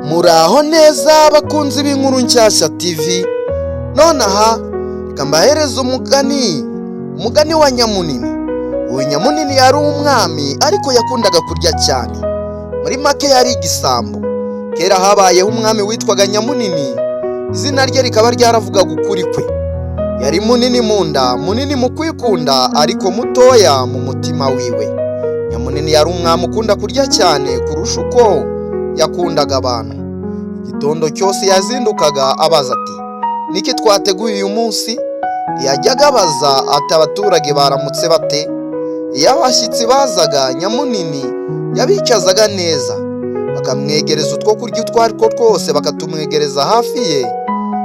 Muraho neza, abakunzi b'inkuru nshyashya TV. Nonaha reka mbahereze umugani, umugani wa Nyamunini. Uyu Nyamunini yari umwami, ariko yakundaga kurya cyane. Muri make yari igisambo. Kera habayeho umwami witwaga Nyamunini, izina rye rikaba ryaravugaga ukuri kwe. Yari munini mu nda, munini mu kwikunda, ariko mutoya mu mutima wiwe. Nyamunini yari umwami ukunda kurya cyane kurusha uko yakundaga abantu. Igitondo cyose yazindukaga abaza ati: "Niki twateguye uyu munsi?" Yajyaga abaza ati: "Abaturage baramutse bate?" Iyo abashyitsi bazaga, Nyamunini yabicazaga neza, bakamwegereza utwo kurya utwo ari two twose, bakatumwegereza hafi ye.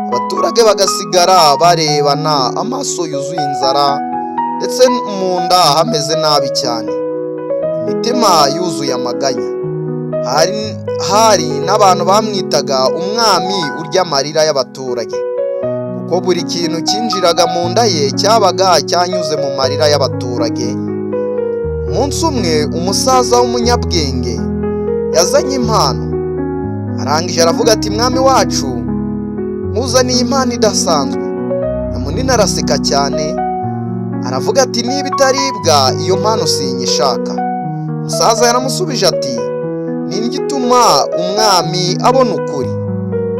Abaturage bagasigara barebana amaso yuzuye inzara, ndetse mu nda hameze nabi cyane, imitima yuzuye amaganya. Hari n'abantu bamwitaga umwami urya amarira y'abaturage, kuko buri kintu cyinjiraga mu nda ye cyabaga cyanyuze mu marira y'abaturage. Umunsi umwe, umusaza w'umunyabwenge yazanye impano. Arangije aravuga ati: "Mwami wacu, nkuzaniye impano idasanzwe." Nyamunini araseka cyane, aravuga ati: "Niba itaribwa, iyo mpano sinyishaka." Umusaza yaramusubije ati: "Ni indyo ituma umwami abona ukuri."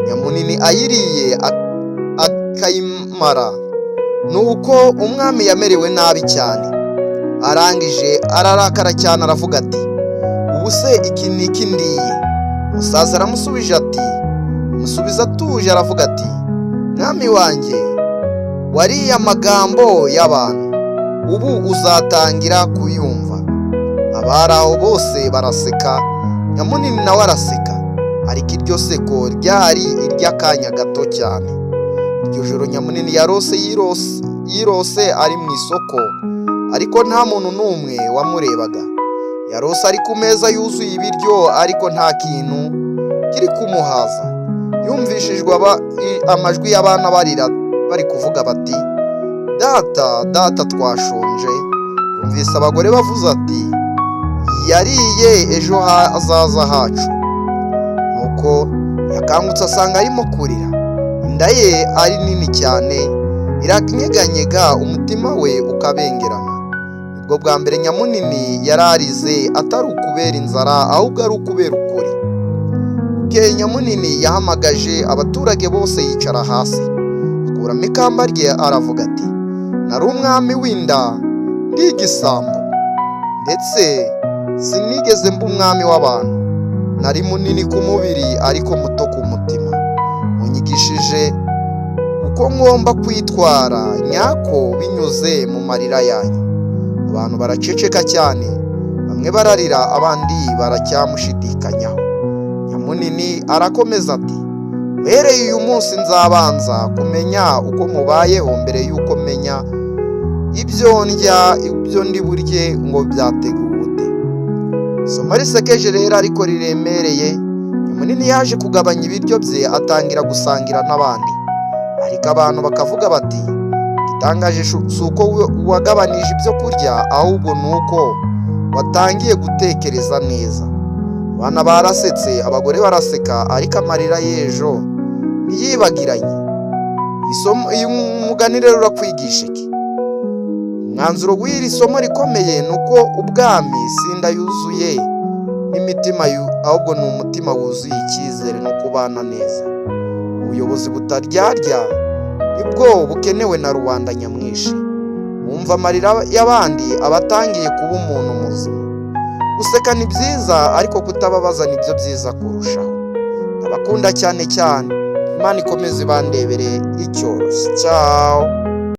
Nyamunini ayiriye akayimara, ni uko umwami yamerewe nabi cyane. Arangije ararakara cyane, aravuga ati: "Ubu se iki ni iki ndiye?" Umusaza aramusubije ati, amusubiza atuje, aravuga ati: "Mwami wanjye, wariye amagambo y'abantu, ubu uzatangira kuyumva." Abari aho bose baraseka, Nyamunini nawe araseka, ariko iryo seko ryari iry'akanya gato cyane. Iryo joro Nyamunini yarose yirose ari mu isoko, ariko nta muntu n'umwe wamurebaga. Yarose ari ku meza yuzuye ibiryo, ariko nta kintu kiri kumuhaza. Yumvishijwe amajwi y'abana barira, bari kuvuga bati: "Data, data, twashonje." Yumvise abagore bavuze ati: "Yariye ejo hazaza hacu." Nuko yakangutse asanga arimo kurira, inda ye ari nini cyane, iranyeganyega, umutima we ukabengerana. Nibwo bwa mbere Nyamunini yararize, atari ukubera inzara, ahubwo ari ukubera ukuri. Bukeye Nyamunini yahamagaje abaturage bose, yicara hasi, akuramo ikamba rye, aravuga ati: "Nari umwami w'inda, ndi igisambo, ndetse sinigeze mba umwami w'abantu. Nari munini ku mubiri, ariko muto ku mutima. Munyigishije uko ngomba kwitwara nyako binyuze mu marira yanyu." Abantu baraceceka cyane, bamwe bararira, abandi baracyamushidikanyaho. Nyamunini arakomeza ati: "Uhereye uyu munsi nzabanza kumenya uko mubayeho mbere y'uko menya ibyo ndya, ibyo ndi burye ngo byateguwe ute." Isomo risekeje rero ariko riremereye: Nyamunini yaje kugabanya ibiryo bye, atangira gusangira n'abandi, ariko abantu bakavuga bati: "Igitangaje si uko wagabanije ibyo kurya, ahubwo ni uko watangiye gutekereza neza." Abana barasetse, abagore baraseka, ariko amarira y'ejo ntiyibagiranye. Uyu mugani rero urakwigisha iki? Umwanzuro w'iri somo rikomeye ni uko ubwami si inda yuzuye n'imitima, ahubwo ni umutima wuzuye icyizere no kubana neza. Ubuyobozi butaryarya nibwo bukenewe na rubanda nyamwinshi. Wumva amarira y'abandi aba atangiye kuba umuntu muzima. Guseka ni byiza, ariko kutababaza nibyo byiza kurushaho. Ndabakunda cyane cyane. Imana ikomeze ibandebere icyoroshye. Ciao.